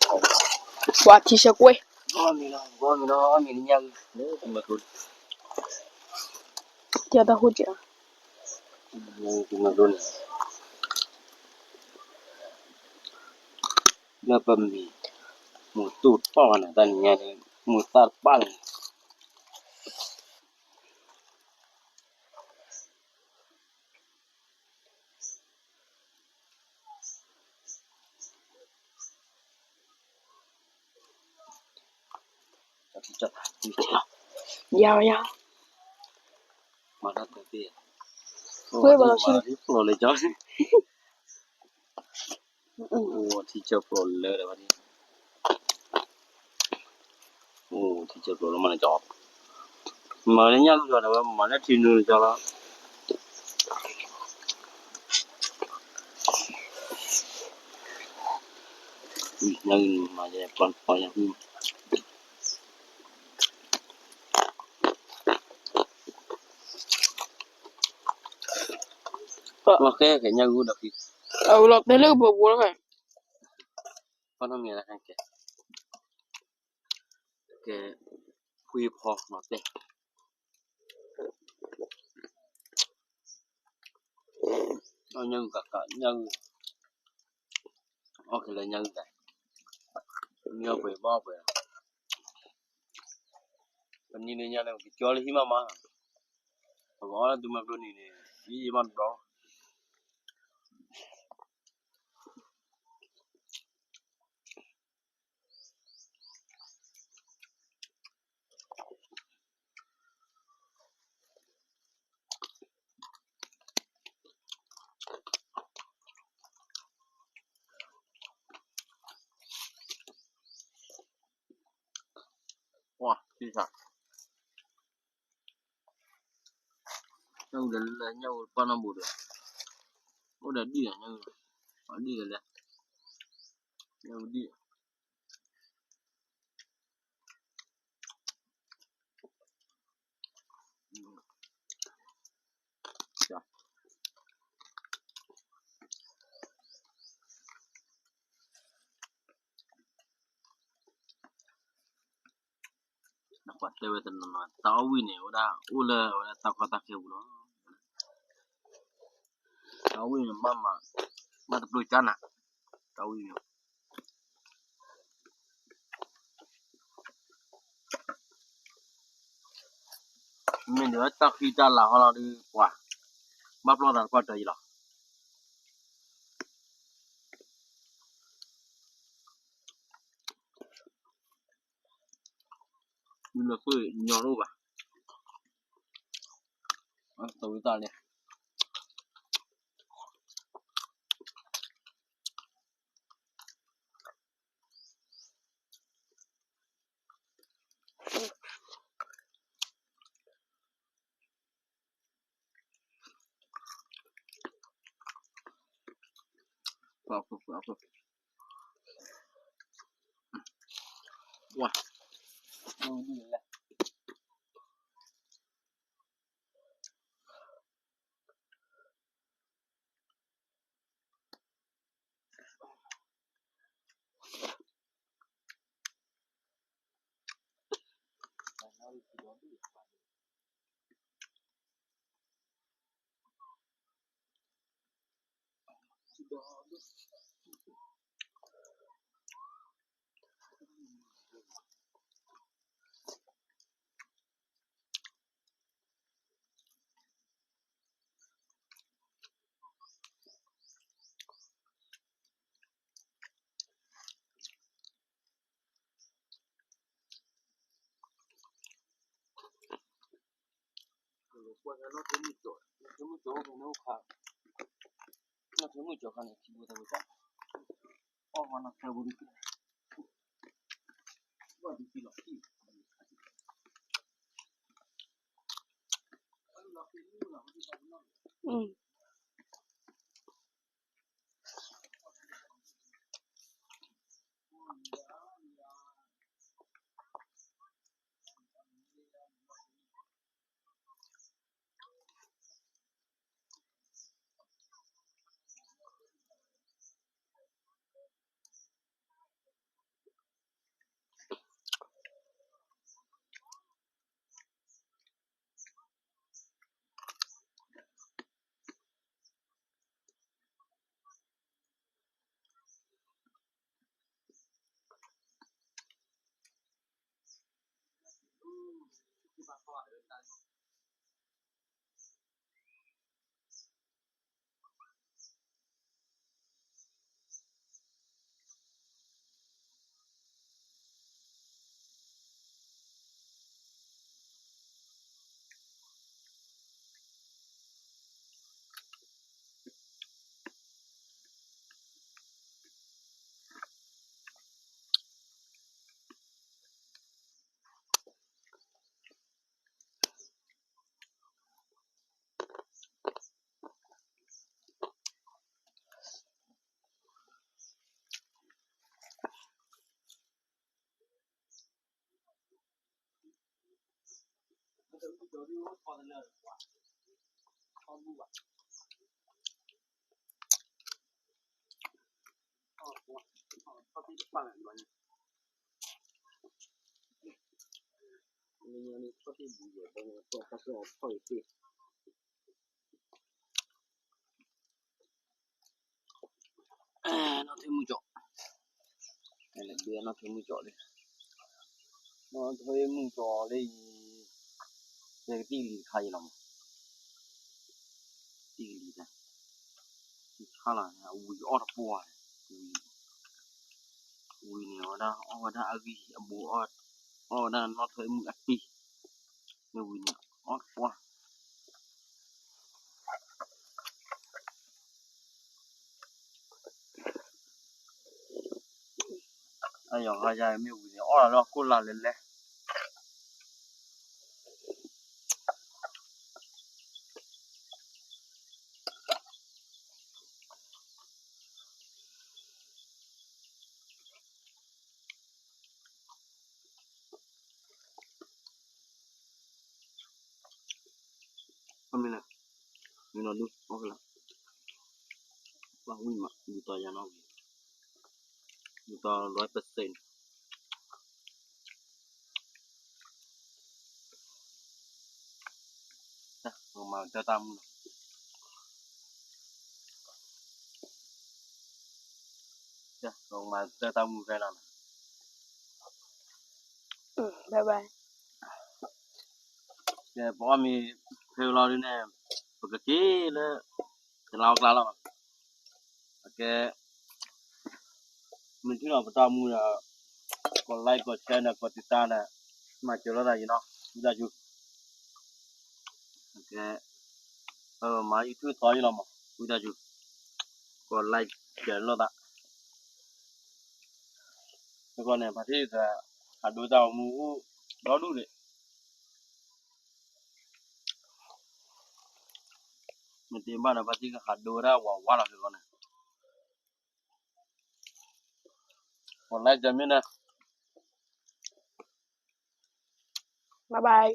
ပှၤထံဆၢကွဲ, ဂီၢ်မံၤလီၤ ဂီၢ်မံၤလီၤ မံၤလၢညၣ်ဂုၢ်လၢသုးမုၢ်ကျိၤ, တၢ်တၢ်ဟူကဲး, သုးမုၢ်ကျိၤန့ၣ် လၢပမံၤ, မူတူၢ်တပာ်ဘၣ်န့ၣ် တၢ်နံၤညါန့ၣ် မူသၣ်တပာ်လီၤန့ၣ် ယၤယၤ, မၤတၢ်တသ့, ဝဲဘၣ်လီၤဆံ, ပျိာ်လၢကၠီ, အိၣ်ထံဆၢပျိာ်လၢဒီးဝဲ, အိၣ်ထံဆၢပျိာ်လၢမၤလၢကၠီ, မၤလၢညၣ်လူၢ်ဒီးဝဲမၤလၢထံနူလၢကၠီလီၤ. ညၣ်ဂုၢ်မၤယဲပှၤဖီညၣ်ဂုၢ်, လီၤဃဲကဲညၣ်ဂုၢ်ဒီးဖံ, အလီၤတဲလၢပှဲၤပူၤလီၤ, ဖီနီၢ်မံၤလၢကဲ, ကဲ, ဖှံဖီနီၢ်တဲ အီၣ်ညၣ်ဂုၢ်ကးကး ညၣ်ဂုၢ်, အီၣ်ကလဲၤညၣ်ဂုၢ်ကး, မ့ၢ်အီၣ်ပှဲၤဘၣ်အီၣ်ပှဲၤလီၤ, ပနံၤလၢညါန့ၣ် ပကကၠီလၢဟံၣ်မးမး, ပကအီၣ်လၢသုးမုၢ်ကျိၤနံၤန့ၣ် ယံာ်ယံာ်မးတဘျီလီၤ, ပှၤ, ညၣ်ဂုၢ်လၢလၢ ညၣ်ဂုၢ်ပှၢ်နီၢ်ဘူးဒီး, အိၣ်ဒီးဒံၣ်ဒီးညၣ်ဂုၢ်, အဒံၣ်ဒီးလဲၣ်, ညၣ်ဂုၢ်ဒံၣ် နကွၢ်တဲဝဲတနီၤနီၤ တၢ်အီၣ်ဝံၣ်န့ၣ် ဝဲဒၣ်အိၣ်လၢဝဲဒၣ်တၢ်ကီတၢ်ခဲပူၤလီၤ. တၢ်အီၣ်ဝံၣ်န့ၣ် ဘၣ်မၤ, ဘၣ်တပျိကၢ်နၤ, တၢ်အီၣ်ဝံၣ်န့ၣ် မ့ၢ်ဒ်ဝဲတၢ်ဃံတၢ်လၤဟီလီၤဒုး ပှၤ ဘၣ်ပျီသးတပှၢ်တၢၢ်အံၤလီၤ. မ့ၢ်လၢဃုညီတအိၣ်ဘၣ်, သဝံသးလဲၣ်. နီၣ်ထွဲမုၢ်ကၠီၣ်, နီၣ်ထွဲမုၢ်ကၠီၣ်လံ, နီၣ်ထွဲမုၢ်ကၠီၣ်လံအံၤ, ယကတံၢ်လံၤတခါအံၤလီၤမး, တံၢ်လံၤတၢ်, ဆါလီၤ, ဝံၤအီၣ်တပှၢ်, ဝံၤ, ဝံၤန့ၣ်အဝဲဒၣ်အီၣ်ဝဲဒၣ်အဂံၢ်အဘိ, အီၣ်ဝဲဒၣ်နီၣ်ထွဲမုၢ်အတံၢ်, မ့ၢ်ဝံၤန့ၣ်အီၣ်တပှၢ် အယီၤဂၤယါမ့ၢ်ဝံၤန့ၣ် အီၣ်လီၤလၢအခိၣ်လၢ်လဲၣ်လဲၣ်. မ့ၢ်လဲၣ်, မ့ၢ်နီၢ်ဒု, အီၣ်ကလၢ်, ဘၣ်ဝံၣ်မး, ဘူၣ်တီယါနီၣ်ဝံၣ်, ဘူၣ်တီ ร้อยเปอร์เซ็นต์ န့ၣ်, မၤကတၢၢ်တၢ်မုၢ်လီၤ, မၤကတၢၢ်တၢ်မုၢ်ဖဲလီၤ, bye bye. ကဲ ပအီၣ်မ့ၤဖဲလီၤဒ်န့ၣ်, ပကက့ၤလၢ ကလါအီၣ်ကျါလီၤ, ကဲ, မ့ၢ်ထံၣ်လီၤပတၢ်မူဒီး, ကိးlikeကိးshareန့ၣ် ကိးတံာ်တာ်န့ၣ်, မၤစၢၤလိာ်သးယံၤနီၤ, ဝံသးစူၤ, ကဲ, မၤ YouTube သီယံၤလီၤမး, ဝံသးစူၤ, ကိးlike shareလိာ်သး အဃိန့ၣ် ဖါတံၢ်သး ဟးဒိတၢ်အိၣ်မူအိၣ်ဒီဒူၣ်န့ၣ်, မ့ၢ်တဘၣ်ဒီး ဖါတံၢ်ကဟးဒိဝဲဒၣ်ဝးဝးလီၤ အဃိန့ၣ်, ပှၤလဲၤကမ့ၢ်န့ၣ်, bye bye.